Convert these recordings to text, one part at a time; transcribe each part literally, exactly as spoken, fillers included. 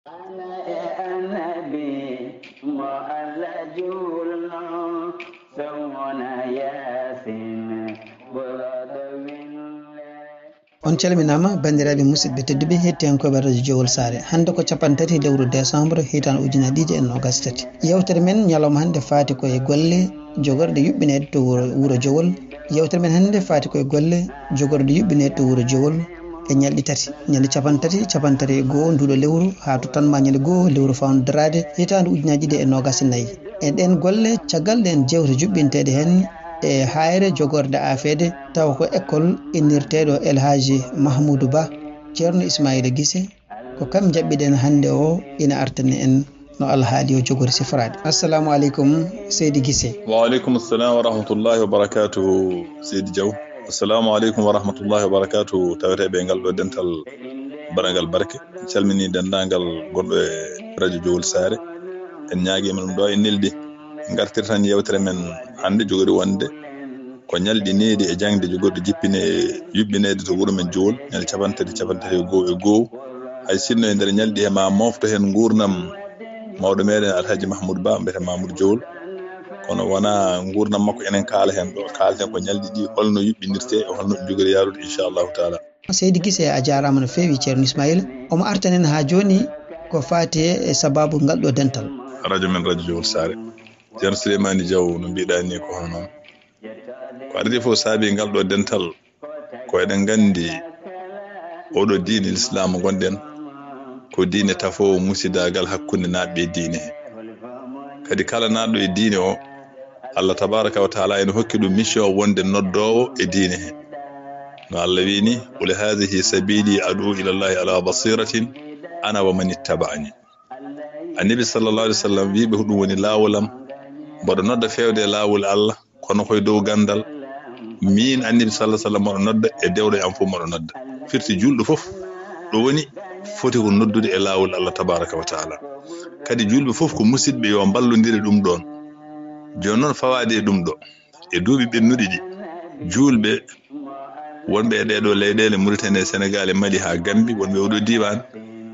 Ana e annabi mo Allah juulno, sowona Yaasin ɓurɗo winle. On calminaama, banndiraaɓe musidɓe tedduɓe, hettiyankooɓe Radio Jowol Saare. Hannde ko capanɗe tati lewru décembre, hitaande ujunaaji ɗiɗi e noogaas e tati. Yewtere men ñalawma hannde faati ko e golle jogorɗe yuɓɓineede to wuro, wuro Jowol. Yewtere men hannde faati ko e golle jogorɗe yuɓɓineede to wuro Jowol e ñalɗi tati, ñalɗi capanɗe tati, capanɗe tati e goo nduuɗo lewru haa to tan ma ñande goo lewru fawndaraade hitaande ujunaaji ɗiɗi e noogaas e nayi. E ɗeen golle, caggal ɗeen jeewte juɓɓinteeɗe heen e haayre jogorɗe aafeede, tawa ko école innirteeɗo El Hadji Mahmoudou Ba, Ceerno Ismaila Gise, ko kam njaɓɓiɗen hannde o ina artani en no alhaali o jogori sifraade. Assalamu aleykum, Seydi Gise. Wa aleykum assalam wa rahmatullahi wa barakatuhu, Seydi Diaw. Assalamu aleykum wa rahmatullahi wa barakatuhu, taweteeɓe e ngal ɗo dental baɗangal barke. En calmini denndaangal gonɗo e Radio Jowol Saare. En ñaagiima ɗum ɗo e neldi. Ngartir tan yewtere men hannde jogori wonde ko ñalɗi neeɗi e jaŋde jogorɗe jippine e yuɓɓineede to wuro men Jowol, ñalɗi capanɗe tati, capanɗe tati e goo e goo. Hay sinno e nder ñalɗi he ma moofto heen nguurndam mawɗo meɗen Alhaji Mahmoud Ba, mbiyetee Mamoudou Jowol. Kono wonaa nguurndam makko enen kaala heen ɗo. Kaalten ko ñalɗi ɗi holno yuɓɓinirtee, e holno ɗi njogori yaarude, inchallahu taala. Seydi Gise, a jaaraama no feewi, Ceerno Ismaila. Omo artanen haa jooni ko faati e sababu ngal ɗo dental. Radio men, Radio Jowol Saare. Ceerno Souleymani Diaw, no mbiɗa ni ko hono noon. Ko adii fof saabi ngal ɗo dental, ko eɗen nganndi oɗo diine Lislaam ngonɗen, ko diine tafoowo musidaagal hakkunde naatɓe e diine he. Kadi kala naatɗo e diine o, Allah tabaraka wa taala ene hokki ɗum mission wonde noddoowo e diine he. No Allah wiyi ni, "Qul haadhihi sabiili ad'u ila Allahi ala basiratin ana wa man ittaba'ani." Annabi sallallahu alaihi wasallam wiyi ɓe ko ɗum woni laawol am, mboɗo nodda feewde e laawol Allah, kono koye dow ganndal. Miin Annabi sallallahu alaihi wasallam mboɗo nodda e dewɗe am fof mboɗo nodda. Firti juulɗo fof ɗo woni foti ko noddude e laawol Allah tabaraka wa taala. Kadi juulɓe fof ko musidɓe, yo mballondire ɗum ɗoon. Jooni noon fawaade e ɗum ɗo, e duuɓi ɓennuɗi ɗi, juulɓe wonɓe e ɗee ɗoo leyɗeele, Mauritanie, Sénégal e Mali haa Gambie, wonɓe e oo ɗoo diiwaan,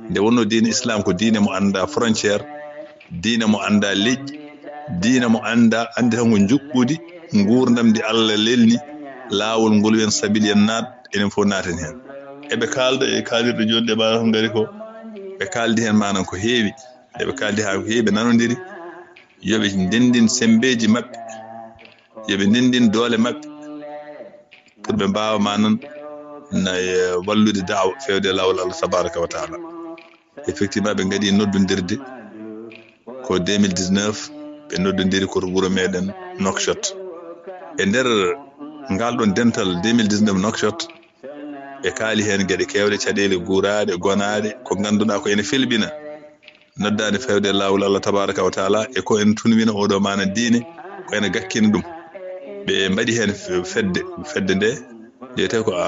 nde wonnoo diine Islaam ko diine mo anndaa frontière, diine mo anndaa leƴƴi, diine mo anndaa, anndi tan ko njuɓɓudi nguurndam ndi Allah lelni, laawol ngol yen sabil yen naat, enen fof naaten heen. Eɓe kaalda e kaalirɗe jooni ɗe, maanaam ko ngari ko, ɓe kaaldi heen maanaam ko heewi, nde ɓe kaaldi haa ko heewi, ɓe nanondiri, yo ɓe ndenndin semmbeeji maɓɓe, yo ɓe ndenndin doole maɓɓe, pour ɓe mbaawa maanaam na, e, wallude da'wa feewde e laawol Allah tabaraka wa taala. Effectivement, ɓe ngaɗi noddondirde ko deux mille dix-neuf, ɓe noddondiri ko to wuro meɗen Nouakchott. E nder ngal ɗon dental deux mille dix-neuf Nouakchott, ɓe kaali heen geɗe keewɗe, caɗeele guuraaɗe, gonaaɗe, ko ngannduɗaa ko ene felɓina noddaade feewde e laawol Allah tabaraka wa taala, e ko en tunwina oo ɗoo maana diine, ko ene gakkina ɗum. Ɓe mbaɗi heen f-, fedde, fedde nde wiyetee ko a,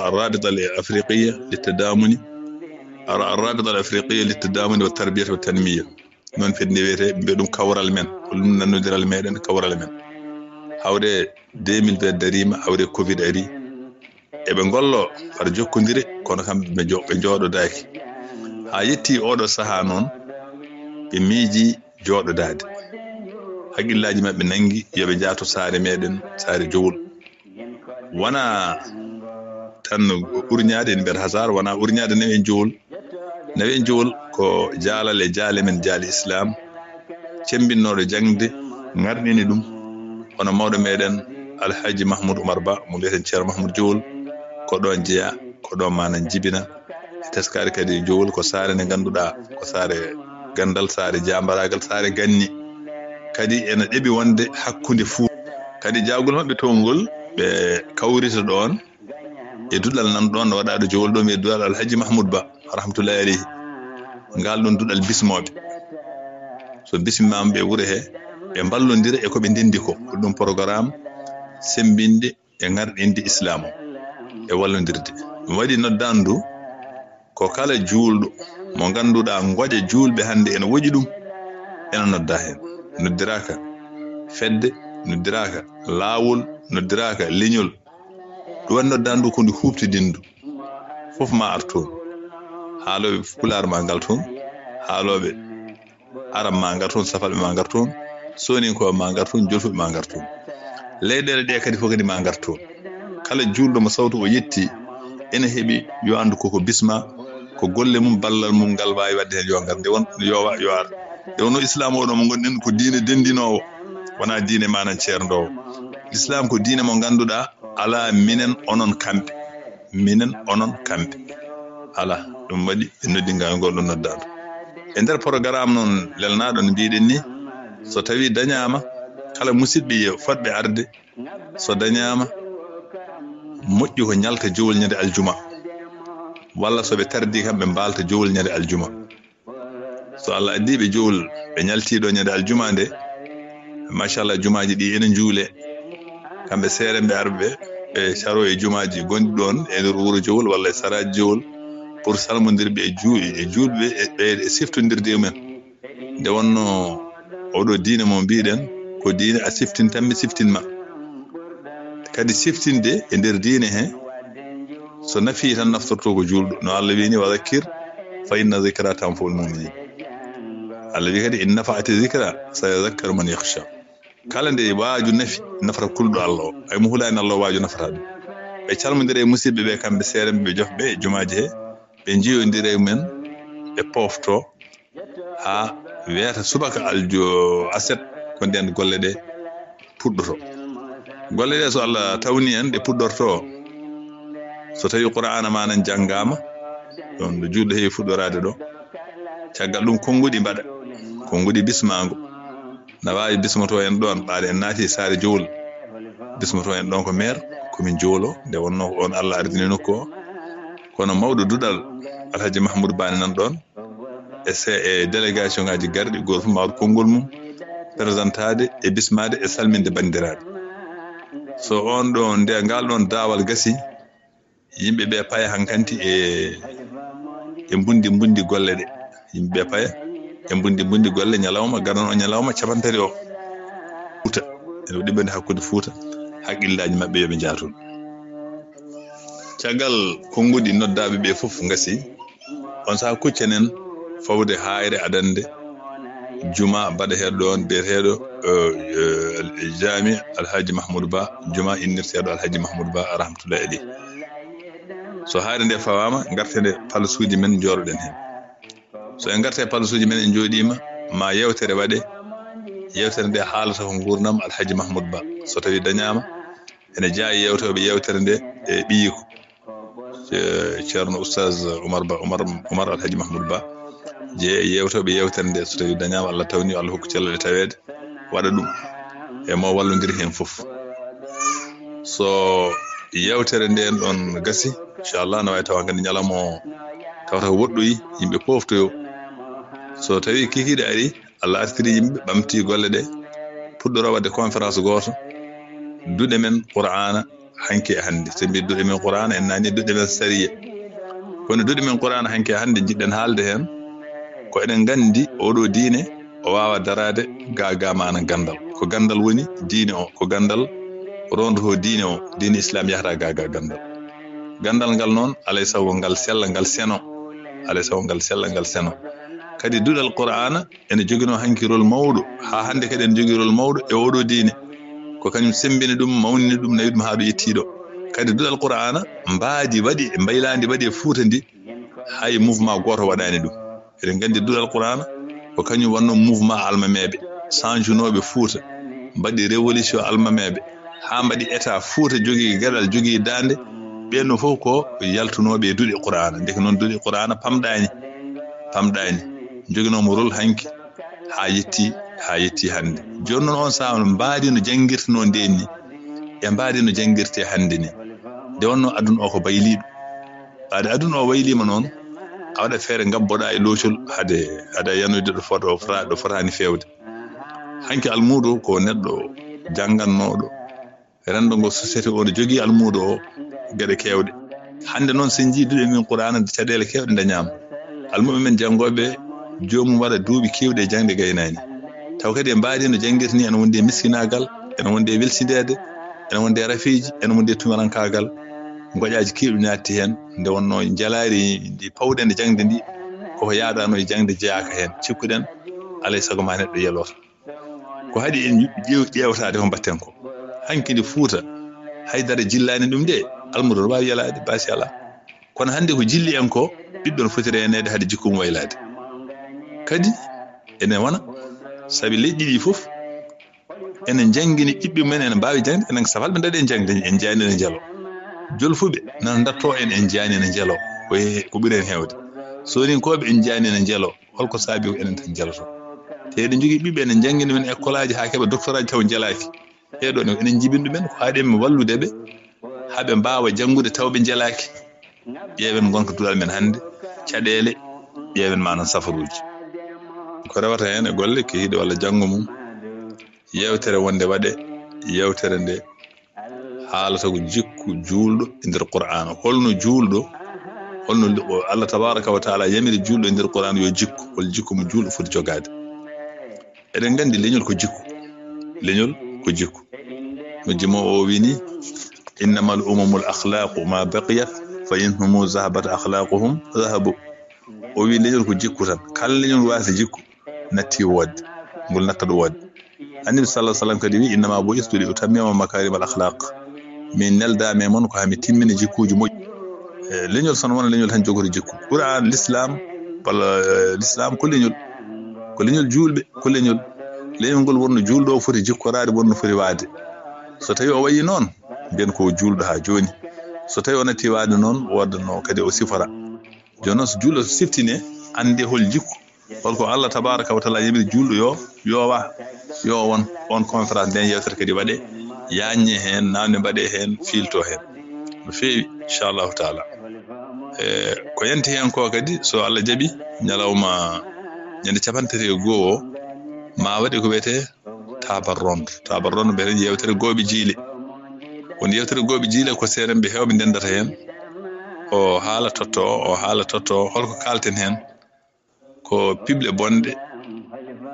a, Rabita al Afriqiya li Tadamuni, a, Rabita al Afriqiya li Tadamuni wa Tarbiyati wa Tanmiya. Noon fedde nde wiyetee, mbiya ɗum kawral men, ko ɗum nannodiral meɗen, kawral men. Hawre deux mille vingt dariima, hawre covid ari. Eɓe ngollo, aɗa jokkondire, kono kam ɓe njo-, ɓe njooɗodaaki. Haa yetti oo ɗoo sahaa noon, ɓe miiji jooɗodaade. Haqqillaaji maɓɓe nanngi yo ɓe njaato saare meɗen, saare Jowol. Wonaa tan urñaade, ene mbiyata hasard, wonaa urñaade nawi en Jowol. Nawi en Jowol ko jaalal e jaale men, jaale Islaam, cembinnooɗo jaŋde, ŋarɗini ɗum, hono mawɗo meɗen Alhaji Mahmoud Oumar Ba, mo mbiyeten Ceerno Mahmoud Jowol, ko ɗoon jeyaa, ko ɗoon maanaam jibina. E teskaade kadi Jowol ko saare nde ngannduɗaa ko saare ganndal, saare jaambaraagal, saare ganni. Kadi ene ɗeɓi wonde hakkunde Fuuta. Kadi jaagol maɓɓe towngol, ɓe kawrita ɗoon e duɗal nan ɗoon no waɗaa ɗo Jowol ɗo, wiyee duɗal Alhaji Mahmoud Ba, rahmatullahi alayhi. Ngal ɗoon duɗal bismooɓe. So bismimaama ɓe wuro he, ɓe mballondira e ko ɓe ndenndi ko. Ko ɗum programme semmbinde e ŋarɗinde Islaam o e wallondirde. Ɗum waɗi noddaandu ko kala juulɗo mo ngannduɗaa ngoƴa juulɓe hannde ene woƴi ɗum, ene noddaa heen. Noddiraaka fedde, noddiraaka laawol, noddiraaka leñol. Ɗum waɗi noddaandu ko ndu huuɓtidindu. Fof ma ar toon. Haalooɓe pulaar ma ngal toon. Haalooɓe Arab ma ngar toon, Safalɓe ma ngar toon, Soninkoɓe ma ngar toon, Jolfuɓe ma ngar toon. Leyɗeele ɗe kadi fof kadi ma ngar toon. Kala juulɗo mo sawtu o yetti, ene heɓi yo anndu koko bisma, ko golle mum, ballal mum ngal waawi waɗde heen yo ngar. Nde won, yo wa-, yo ar. Nde wonno Islaam oɗo mo ngonɗen ko diine denndinoowo, wonaa diine manan ceerndoowo. Islaam ko diine mo ngannduɗaa alaa minen onon kamɓe. Minen onon kamɓe. Alaa, ɗum waɗi ɓe noddi ngal ngol ɗo noddaandu. E nder programme noon lelnaaɗo no mbiɗen ni, so tawi dañaama, kala musidɓe e fotɓe arde, so dañaama, moƴƴi ko ñalta jowol ñande aljuma, walla so ɓe tardi kam ɓe mbaalta jowol ñande aljuma. So Allah addi ɓe jowol, ɓe ñalti ɗo ñande aljuma nde, machallah, jumaaji ɗi ene njuule. Kamɓe seerenɓe arɓe, ɓe caro e jumaaji gonɗi ɗon e nder wuro jowol walla e saraaji jowol pour salmondirɓe e juu-, e juulɓe e ɓe e siftondirde e mumen. Nde wonno oɗo diine mo mbiɗen ko diine a siftintanmi, siftinma. Kadi siftinde e nder diine he, so nafi tan naftorto ko juulɗo. No Allah wiini, "Wa zakkir fa inna zikra tanfa'ul mu'minin." Allah wi kadi, "In nafa'ati zikra sayazakkaru man yakhsha." Kala nde waaju nafi, nafata kulɗo Allah o. Ay mo hulaani Allah o, waaju nafata ɗum. Ɓe calmondira e musidɓe ɓe, kamɓe seerenɓe, ɓe jofɓe e jumaaji he, ɓe njiyondira e mumen, ɓe pofto, haa weeta subaka aljo aset ko nden golle ɗe puɗɗoto. Golle ɗe so Allah tawni en ɗe puɗɗorto, so tawi Qur'aana ma nan janngaama, ɗon ɗo juulɗo heewi fuɗɗoraade ɗo. Caggal ɗum, konnguɗi mbaɗa, konnguɗi bismaango. Na waawi bismoto en ɗon, ɓaade en naati e saare jowol. Bismoto en ɗon ko meer, ko min jowlo, nde wonno ko on Allah ardini nokku o. Kono mawɗo duɗal, Alhaji Mahmoud Bane nan ɗon, e se-, e délégation ngaji garɗi, gooto fof ma waɗ konngol mum, présentade e bismade e salminde banndiraaɓe. So on ɗo, nde ngal ɗon daawal gasi, yimɓe ɓe paya hankanti e, e mbundi, mbundi golle ɗe. Yimɓe ɓe paya e mbundi, mbundi golle ñalawma, gadano ñalawma capantati o. Fuuta, ene ɗiɓɓande hakkunde Fuuta, haqqillaaji maɓɓe yo ɓe njaatun. Caggal konnguɗi noddaaɓe ɓe fof ngasi, on saha kuccenen fawde haayre adannde juma mbaɗeteeɗo ɗon biyeteeɗo, eh, eh, Jaami Alhaji Mahmoud Ba, juma innirteeɗo Alhaji Mahmoud Ba, rahmatullahi alayhi. So haayre nde fawaama, ngarten e palasuuji men, njooɗoɗen heen. So en ngartii e palasuuji men, en njooɗiima, ma yeewtere waɗe, yeewtere nde haalata ko nguurndam Alhaji Mahmoud Ba. So tawi dañaama, ene jeyaa e yeewtooɓe yeewtere nde e ɓiyiiko, Ce-, Ceerno Oustaz Oumar Ba, Oumar, Oumar Alhaji Mahmoud Ba, jeyaa e yeewtooɓe yeewtere nde, so tawi dañaama, Allah tawni, Allah hokku cellal e taweede, waɗa ɗum. E mo wallondiri heen fof. So yeewtere nden ɗon gasi, inchallah, na waawi tawa kadi ñalawma o tawata ko woɗɗoyi, yimɓe poftoyo. So tawi kikiiɗe ari, Allah artiri yimɓe, ɓamti golle ɗe, puɗɗoro waɗde conférence gooto, duɗe men Qur'aana hanki e hannde. So mbi duɗe men Qur'aana, en nani duɗe men sariya. Kono duɗe men Qur'aana hanki e hannde, njiɗɗen haalde heen, ko eɗen nganndi oɗo diine, o waawa daraade ga, ga maana ganndal. Ko ganndal woni diine o, ko ganndal rondoto diine o, diine Islam yahata ga, ga ganndal. Ganndal ngal noon, alay sago ngal sella, ngal seno. Alay sago ngal sella, ngal seno. Kadi duɗal Qur'aana ene joginoo hanki rôle mawɗo. Haa hannde kadi ene jogii rôle mawɗo e oɗo diine. Ko kañum semmbini ɗum, mawnini ɗum, nawi ɗum haa ɗo yettii ɗo. Kadi duɗal Qur'aana mbaadi waɗi, mbaylaandi waɗi e Fuuta ndi, hay mouvement gooto waɗaani ɗum. Eɗen nganndi duɗal Qur'aana ko kañum wonnoo mouvement almameeɓe, changenooɓe Fuuta, mbaɗi révolution almameeɓe, haa mbaɗi état Fuuta jogii geɗal, jogii daande. Ɓeen fof ko yaltunooɓe e duɗe Qur'aana. Ndeke noon duɗe Qur'aana pamɗaani, pamɗaani. Njoginoo mo rôle hanki haa yetti, haa yetti hannde. Jooni noon on sahaa mbaadi no janngirtenoo ndeen ni, e mbaadi no janngirtee hannde ni. Nde wonnoo aduna o ko bayliiɗo. Ɓaade aduna o wayliima noon, a waɗa feere ngabboɗaa e loocol hade, hade yanoyde ɗo fota-, ɗo fota-, ɗo fotaani feewde. Hanki almuudo ko neɗɗo janngannooɗo, renndo ngo société o no jogii almuudo o geɗe keewɗe. Hannde noon, so en njii duɗe men Qur'aana, caɗeele keewɗe dañaama. Almuɓɓe men janngooɓe, joomum waɗa duuɓi keewɗi e jaŋde gaynaani. Taw kadi en mbaadi no janngirta ni, ene wondi e miskinaagal, ene wondi e welsindeede, ene wondi e rafiiji, ene wondi e tumarankaagal. Ngoƴaaji keewɗi naatti heen, nde wonnoo njalaari ndi pawɗen e jaŋde ndi, Koko yaaɗano e jaŋde jeyaaka heen. Cikkuɗen, alay sago ma neɗɗo yeloto. Ko haɗi en ƴeew-, ƴeewtaade ko mbaɗten ko. Hanki ndi Fuuta, haydara jillaani ɗum de, almudo no waawi yelaade, baasi alaa. Kono hannde ko jilli en ko, ɓiɗɗo no foti reeneede haade jikku mum waylaade. Kadi, ene wona, sabi leƴƴi ɗi fof, ene njanngini ɓiɓɓe men, ene mbaawi jaŋde, enen ko safalɓe ndaɗi en jaŋde, en njaani ene njalo. Jolfuɓe nana ndatto en, en njaani ene njalo. Ko he-, ko ɓuri en heewde. Soninkooɓe en njaani ene njalo. Holko saabi ko enen tan njaloto? Te eɗen njogii ɓiɓɓe ene njanngini men ekkolaaji haa keɓa doktoraaji taw njalaaki. Ɓee ɗoo ne, enen njibini ɗumen ko haɗi en wallude ɓe, haa ɓe mbaawa janngude taw ɓe njalaaki. Ƴeewen ngonka duɗal men hannde, caɗeele, ƴeewen maanaam safaruuji. Ko rewata heen e golle kehiiɗe walla janngo mum, yeewtere wonde waɗe, yeewtere nde haalata ko jikku juulɗo e nder Qur'aana. Holno juulɗo, holno li-, o Allah tabaaraka wa taala yamiri juulɗo e nder Qur'aana yo jikku, hol jikku mo juulɗo foti jogaade? Eɗen nganndi leñol ko jikku. Leñol ko jikku. No jimo o wini, "Innamal umamul akhlaqu ma baqiyat, fa in humu zahabat akhlaquhum zahabu." O wi leñol ko jikku tan. Kala leñol waasi jikku, natti woodde. Ngol nattat woodde. Annabi sallallahu alaihi wasallam kadi wi, "Innama bu'istu li utammima makarimal akhlaq." Min neldaama e mon ko haa mi timmina jikkuuji moƴƴi. E, leñol son wona leñol tan jogoto jikku. Qur'an, l'islam, walla, e, l'islam ko leñol. Ko leñol juulɓe, ko leñol. Leñol ngol wonno juulɗo o foti jikkoraade, wonno foti waade. So tawi o wayi noon, mbiyen ko o juulɗo haa jooni. So tawi o natti waade noon, woodanno kadi o sifora. Jooni noon so juulɗo siftine, annde hol jikku. Holko Allah tabaaraka wa taala yamiri juulɗo yo, yo wa, yo won, on conférence nden yeewtere kadi waɗe, yaaññe heen, naamne mbaɗe heen, fiilto heen. No feewi, inchallahu taala. E, ko yanti heen ko kadi, so Allah jaɓi, ñalawma ñande capanɗe tati e goo o, ma waɗe ko wiyetee table ronde. Table ronde mbiyeten yeewtere gooɓe jiile. Won yeewtere gooɓe jiile ko seerenɓe heewɓe ndendata heen. O haala totto o, o haala totto o, holko kaalten heen? Ko piɓle bonɗe,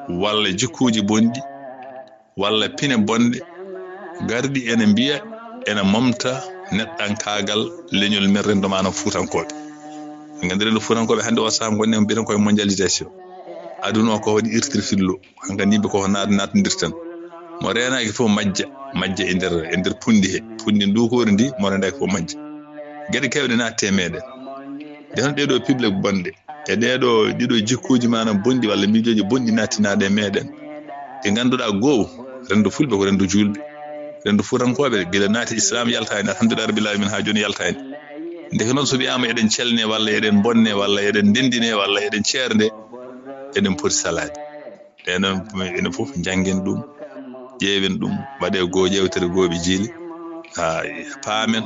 walla jikkuuji bonɗi, walla pine bonɗe, garɗi ene mbiya, ene momta neɗɗankaagal leñol men, renndo maanaam Fuutankooɓe. En nganndi renndo Fuutankooɓe hannde o sahaa ngonɗen mbiɗen koye mondialisation. Aduna o ko waɗi irtirfillo, hankadi yimɓe ko naat-, naatndirten. Mo reenaaki fof majja, majja e nder, e nder punndi he. Punndi nduukoori ndi, mo reenaaki fof majja. Geɗe keewɗe naatti e meeɗen. Nde hono ɗee ɗoo piɓle bonɗe, e ɗee ɗoo, ɗii ɗoo jikkuuji maanaam bonɗi walla miijooji bonɗi naattinaaɗe e meeɗen, ɗi ngannduɗaa goow, renndo Fulɓe ko renndo juulɓe. Renndo Fuutankooɓe, gila naati Islaam yaltaani, alhamdulillahi rabbil aalamiin, haa jooni yaltaani. Ndeke noon, so wiyaama eɗen celne, walla eɗen mbonne, walla eɗen ndenndine, walla eɗen ceernde, eɗen poti salaade. Ɗee noon, enen fof njanngen ɗum, ƴeewen ɗum, mbaɗee goo yeewtere gooɓe jiile, haa paamen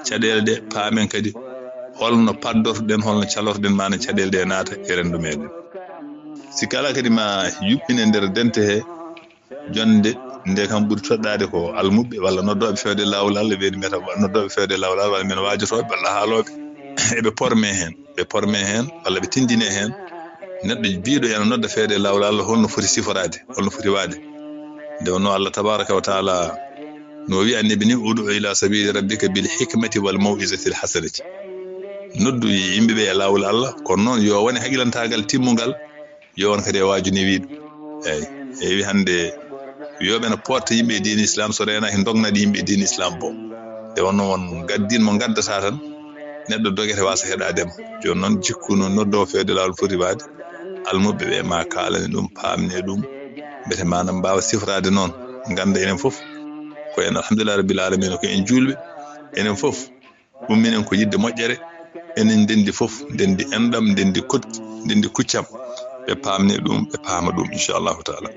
caɗeele ɗe, paamen kadi holno paddortoɗen, holno calortoɗen maanaam caɗeele ɗe naata e renndo meeɗen. Si kala kadi ma yuɓɓine nder dente he jonnde nde kam ɓuri toɗɗaade ko almuɓɓe walla noddooɓe fewde laawol Allah, ɓe mbiyata noddooɓe fewde laawol Allah, walla men waajotooɓe walla haalooɓe, eɓe porme heen. Ɓe porme heen, walla ɓe tindine heen. Neɗɗo biiɗo ena nodda fewde laawol Allah, holno foti siforaade, holno foti waade. Nde wonno Allah tabaaraka wa taala no wi'i Annabi ni, "Ud'u ila sabili rabbika bil hikmati wal mau'izatil hasanati." Noddu yimɓe ɓe e laawol Allah, kono noon yo wone haqilantaagal timmungal, yo on kadi e waaju newiiɗo. Eeyi, heewi hannde wiyooɓe ene pooɗta yimɓe e diine Islam, so reenaaki ndognaade yimɓe e diine Islam bo. Nde wonno won gaddin mo ngaddata tan, neɗɗo dogete wasa heɗaade mo. Jooni noon jikku no noddoowo fewde laawol foti waade, almuɓɓe ɓe ma kaalane ɗum, paamne ɗum, mbete maanaam mbaawa sifraade noon. Ngannda enen fof ko en, alhamdulillahi rabbil aalamiina, ko en juulɓe, enen fof ɗum minen ko yiɗde moƴƴere, enen ndenndi fof, ndenndi enɗam, ndenndi koɗki, ndenndi kuccam. Ɓe paamne ɗum, ɓe paama ɗum, inchallahu taala.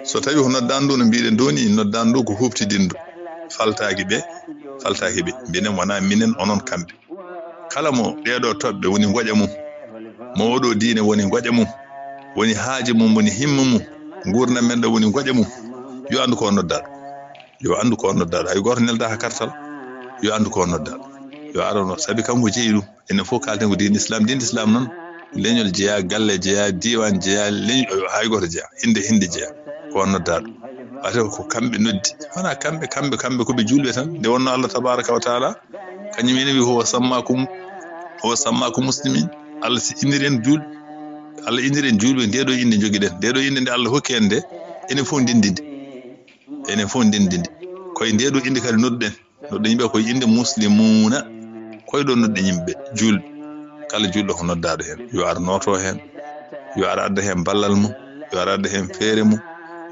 So tawi ko noddaandu ndu no mbiɗen ɗo ni, noddaandu ndu ko huuɓtidindu. Faltaaki ɓe, faltaaki ɓe. Minen wona minen, onon kamɓe. Kala mo ɗee ɗoo toɓɓe woni ngoƴa mum, mo oo ɗoo diine woni ngoƴa mum, woni haaje mum, woni himma mum, nguurndam men ɗo woni ngoƴa mum, yo anndu ko o noddaaɗo. Yo anndu ko o noddaaɗo. Hay gooto neldaaka kartal, yo anndu ko o noddaaɗo. Yo arono, sabi kanko jeyi ɗum. Enen fof kaalten ko diine Islam. Diine Islam noon, leñol jeyaa, galle jeyaa, diiwaan jeyaa, leñ-, hay gooto jeyaa. Innde, innde jeyaa. Ko o noddaaɗo. Wata ko kamɓe noddi. Wonaa kamɓe, kamɓe, kamɓe ko ɓe juulɓe tan. Nde wonno Allah tabaaraka wa taala, kañum ene wi, "Huwa sammaakum, huwa sammaakum muslimin." Allah si inniri en juulɓe. Allah inndiren juulɓe, nde ɗo innde njogiɗen, nde ɗo innde nde Allah hokki en nde, enen fof ndenndi nde. Enen fof ndenndi nde. Koye nde ɗo innde kadi nodduɗen. Nodduɗen yimɓe koye innde muslimuuna. Koye ɗo nodduɗen yimɓe juulɓe. Kala juulɗo ko noddaaɗo heen. Yo ar nooto heen. Yo ar adda heen ballal mum. Yo ar adda heen feere mum.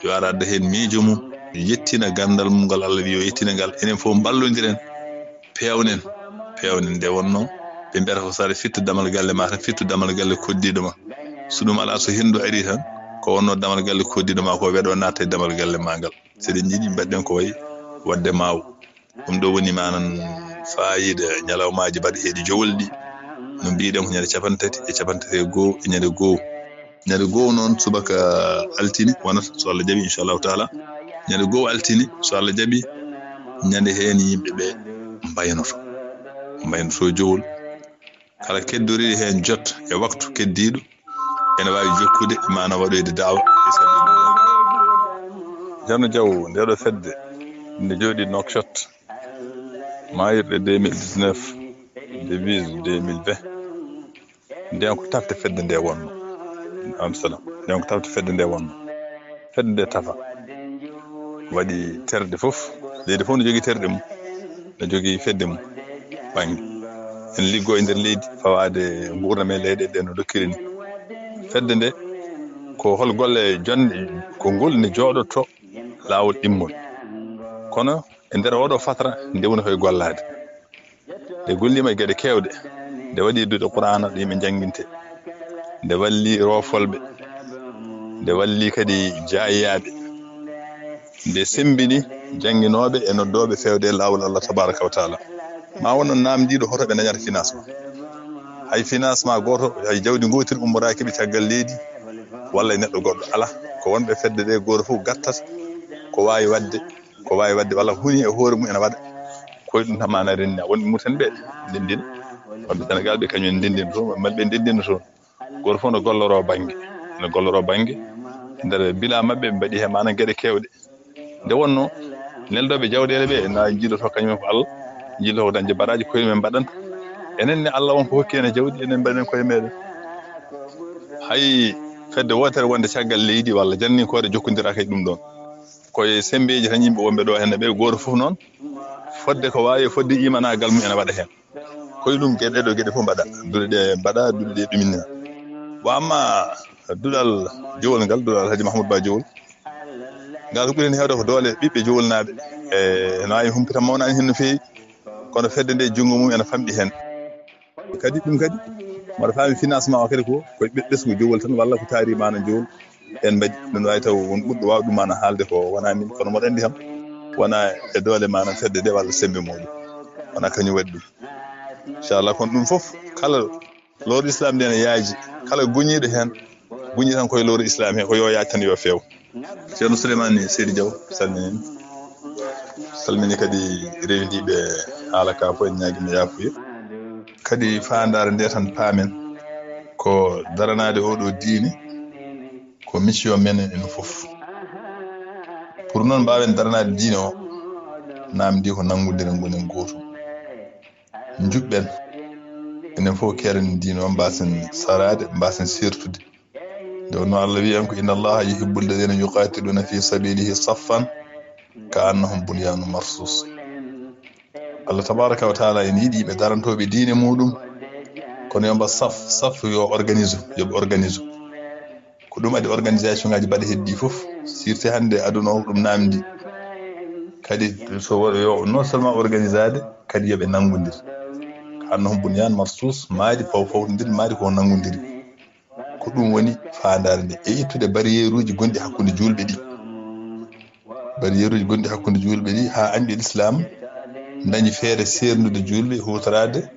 Yo ar adda heen miijo mum. Yettina ganndal mum ngal Allah wi yo yettina ngal. Enen fof mballondiren. Peewnen, peewnen. Nde wonnoo, ɓe mbiyata ko so aɗa fitta damal galle ma tan, fittu damal galle koddiiɗo ma. So ɗum alaa, so henndu arii tan, ko wonnoo damal galle koddiiɗo ma ko, weɗo natta e damal galle ma ngal. So eɗen njiɗi, mbaɗɗen ko wayi waɗde maawo. Ɗum ɗo woni manan faayiida ñalawmaaji mbaɗeteeɗi jowol ɗi. No mbiɗen ko ñande capanɗe tati e capanɗe tati e goo e ñande goo. Ñande goo noon subaka altine wonata, so Allah jaɓi, inchallahu taala. Ñande goo altine, so Allah jaɓi, ñande heen yimɓe ɓe mbaynoto, mbaynoto jowol. Kala keddoriiɗo heen jot e waktu keddiiɗo, ene waawi jokkude, maana waɗoyde daawa e sabilillah. Ceerno Jaw, nde ɗo fedde nde jooɗi Nouakchott, maayirɗe deux mille dix-neuf, devise deux mille vingt. Nden ko tafte fedde nde wonno. Am salam. Nden ko tafte fedde nde wonno. Fedde nde tafa. Waɗi terɗe fof. Leydi fof no jogii terɗe mum. No jogii fedde mum. Bannge. En liggo e nder leydi fawaade nguurndam e leyɗe ɗe no dokkiri ni. Fedde nde ko hol golle jonɗe, ko ngol ne jooɗoto laawol ɗimmol. Kono e nder oɗo fatra nde woni koye gollaade. Nde golliima e geɗe keewɗe, nde waɗi duɗe Qur'aana ɗe yimɓe njannginte, nde walli roofolɓe, nde walli kadi jaayiyaaɓe, nde semmbini jannginooɓe e noddooɓe feewde e laawol Allah tabaaraka wa taala. Ma won no naamndiiɗo hoto ɓe ndañata financement. Hay financement gooto, hay jawdi ngootiri ummoraaki ɓe caggal leydi walla e neɗɗo goɗɗo. Alaa, ko wonɓe fedde ɗe gooto fof gattata ko waawi waɗde, ko waawi waɗde walla huni e hoore mum ene waɗa. Koye ɗum tan ma na renni, wonɓe Mauritanie ɓe ndenndina, wonɓe Sénégal ɓe kañum en ndenndina toon, wonɓe Mali ɓe ndenndina toon. Gooto fof no golloroo bannge, no golloroo bannge. E nder bila maɓɓe ɓe mbaɗi heen maana geɗe keewɗe. Nde wonnoo neldooɓe jawɗeele ɓe na njiiloto kañum en ko Allah, njiiloto ko dañde baraaji koye men mbaɗanta. Enen ne Allah won ko hokki en e jawdi, enen mbaɗen koye meɗen. Hay fedde wootere wonde caggal leydi walla janninkoore jokkondiraaka e ɗum ɗoon. Koye semmbeeji tan yimɓe wonɓe ɗo henne ɓe, gooto fof noon fodde ko waawi, fodde imanaagal mum ene waɗa heen. Koye ɗum geɗe ɗo, geɗe fof mbaɗa, duɗe ɗe mbaɗa, duɗe ɗe ɗuminina. Wa amma duɗal Jowol ngal, duɗal Alhaji Mahmoud Ba Jowol, ngal ko ɓuri heen heewde ko doole ɓiɓɓe Jowolnaaɓe. E no waawi humpita mawnaani heen no feewi, kono fedde nde junngo mum ene famɗi heen. Kadi ɗum kadi, mbaɗa faami financement o kadi ko, koye ɓe-, ɓesngu Jowol tan, walla ko taari maana Jowol en mbaɗi. Ɗum waawi taw won ɓurɗo waawde ɗum maana haalde ko wonaa min, kono mboɗo anndi kam, wonaa e doole maana fedde nde walla semmbe muuɗum. Wonaa kañum waɗi ɗum. Inchallah, kono ɗum fof, kala lowru Islam nde ne yaaji, kala guñiiɗo heen, guñi tan koye lowru Islam he, ko yo yaaj tan yo feew. Ceerno Souleymane Seydi Diaw, salmini. Salmini kadi rewindiiɓe haala ka fof, en ñaagima yaafuya. Kadi faandaare nde tan paamen ko daranaade oɗo diine, ko mission men enen fof. Pour noon mbaawen daranaade diine o, naamndi ko nanngondiren gonen gootum. Njuɓɓen, enen fof keeren diine o, mbaasen saraade, mbaasen seertude. Nde wonno Allah wi'i en ko, "Inna Allaha yuhibbu alladhina yuqatiluna fi sabilihi saffan ka annahum bunyanun marsus." Allah tabaraka wa taala ene yiɗi ɓe darantooɓe diine muɗum, kono yo mba saf, saf yo organise, yo ɓe organise. Ko ɗum addi organisation ngaji mbaɗa heddi fof, sirte hannde aduna o ko ɗum namdi. Kadi so wo-, yo non seulement organisade, kadi yo ɓe nanngondir. Ka annahum bunyan marsus, maadi faw fawtondir, maadi ko nanngondiri. Ko ɗum woni faandaare nde, e ittude barrière uji gonɗi hakkunde juulɓe ɗi. Barrière uji gonɗi hakkunde juulɓe ɗi, haa anɓe l'islam dañi feere seerndude juulɓe, huutoraade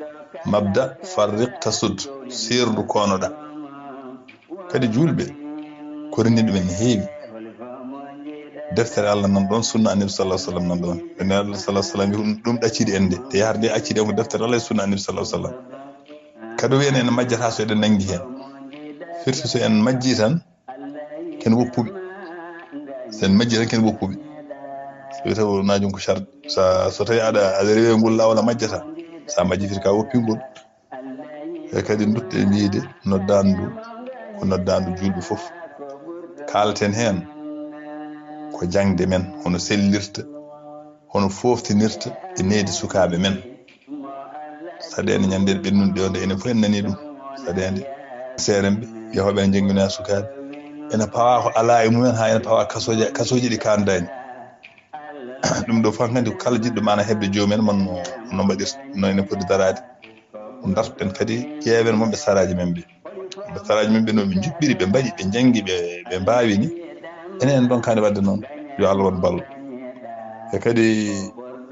mabda farriq tasud, seerndu koonoɗa. Kadi juulɓe, ko renndi ɗumen ne heewi. Deftere Allah nan ɗoon, sunna Annabi sallallahu alaihi wasallam nan ɗoon. Ɓe Annabi sallallahu alaihi wasallam wi ɗum, ɗum ɗaccidi en de. Te yahrde accidi en ko deftere Allah e sunna Annabi sallallahu alaihi wasallam. Kadi o wi en, en majjata so eɗen nanngi heen. Firti so en majji tan, ken woppuɓe. So en majji tan, ken woppuɓe. So tawi o naajum ko sharɗi. Sa, so tawi aɗa, aɗa rewe ngol laawol a majjata. Sa majji firti ka woppingol. E kadi dutte e wiide noddaandu ko noddaandu juulɓe fof. Kaalaten heen ko jaŋde men, hono sellirta, hono fooftinirta e nehdi sukaaɓe men. Saɗeende ñande ɓennude ɗo nde, enen fof en nanii ɗum. Saɗeende seeremɓe, yahooɓe ene njanngina sukaaɓe. Ene pawaa ko alaa e mumen, haa ene pawaa kasooje, kasooji ɗi kaandaani. Ɗum ɗo fof hankadi ko kala jiɗɗo maana heɓde joomum en, mon no, no mbaɗirta, no ene poti daraade. Dartoɗen kadi, ƴeewen mon ɓe saraaji men ɓe. Ɓe saraaji men ɓe no ɓe njuɓɓiri, ɓe mbaɗi, ɓe njanngi, ɓe, ɓe mbaawi ni. Enen en ndonkaani waɗde noon. Yo Allah waɗ ballo. E kadi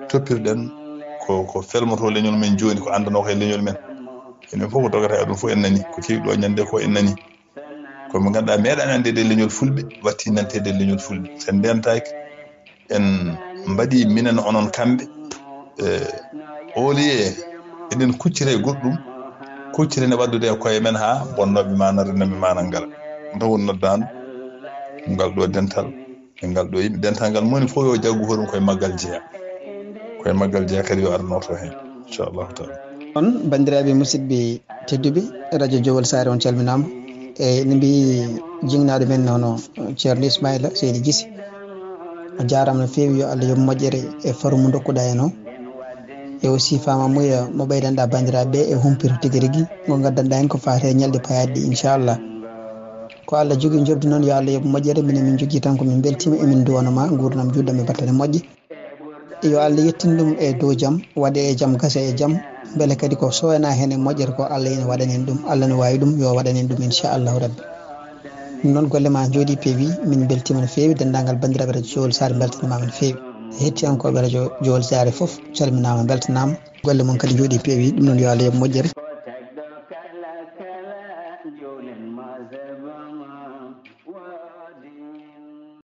toppirɗen ko, ko felmoto leñol men jooni, ko anndanoo ko e leñol men. Enen fof ko dogata e aduna fof en nanii. Ko kewi ɗo ñande ko en nanii. Ko ɓe ngannduɗaa meeɗaani anndeede e leñol fulɓe, watti nanteede e leñol fulɓe. So en ndentaaki, en mbaɗi minen onon kamɓe. E, au lieu eɗen kuccira e goɗɗum, kuccira ne waɗdude e koye men haa bonnooɓe maana renooɓe maana ngal. Ɗum tan woni noddaandu ngal ɗo dental, e ngal ɗo yimɓe. Dental ngal moni fof yo jaggu hoɗum koye maggal jeya. Koye maggal jeya kadi yo ar nooto heen, inchallahu taala. On banndiraaɓe musidɓe tedduɓe, radio Jowol Saare on calminaama. E no mbiyi jingnaaɗo men hono Ceerno Ismaila Seydi Gise. A jaaraama no feewi, yo Allah yoɓ moƴƴere e faru mo ndokkuɗaa en o. E aussi faamamuya mo ɓeydanɗaa banndiraaɓe ɓe e humpito tigi rigi ngo ngaddanɗaa en ko faati e ñalɗi payaɗi ɗi, inchallah. Ko Allah jogii njoɓdi noon, yo Allah yoɓ moƴƴere, minen min njogii tan ko min mbeltiima, emin nduwano ma nguurndam juutɗam e battane moƴƴe. Yo Allah yettin ɗum e dow jam, waɗe e jam, gasa e jam, mbele kadi ko sowena heen e moƴƴere ko Allah ene waɗanen ɗum, Allah no waawi ɗum, yo waɗanen ɗum inchallahu rabbi. Ɗum noon golle ma njooɗi peewi, min mbeltiima no feewi, denndaangal banndiraaɓe radio Jowol Saare mbeltanimaama no feewi. Hettiyankooɓe radio Jowol Saare fof calminaama, mbeltanaama, golle mon kadi njooɗi peewi, ɗum noon yo Allah yoɓ moƴƴere.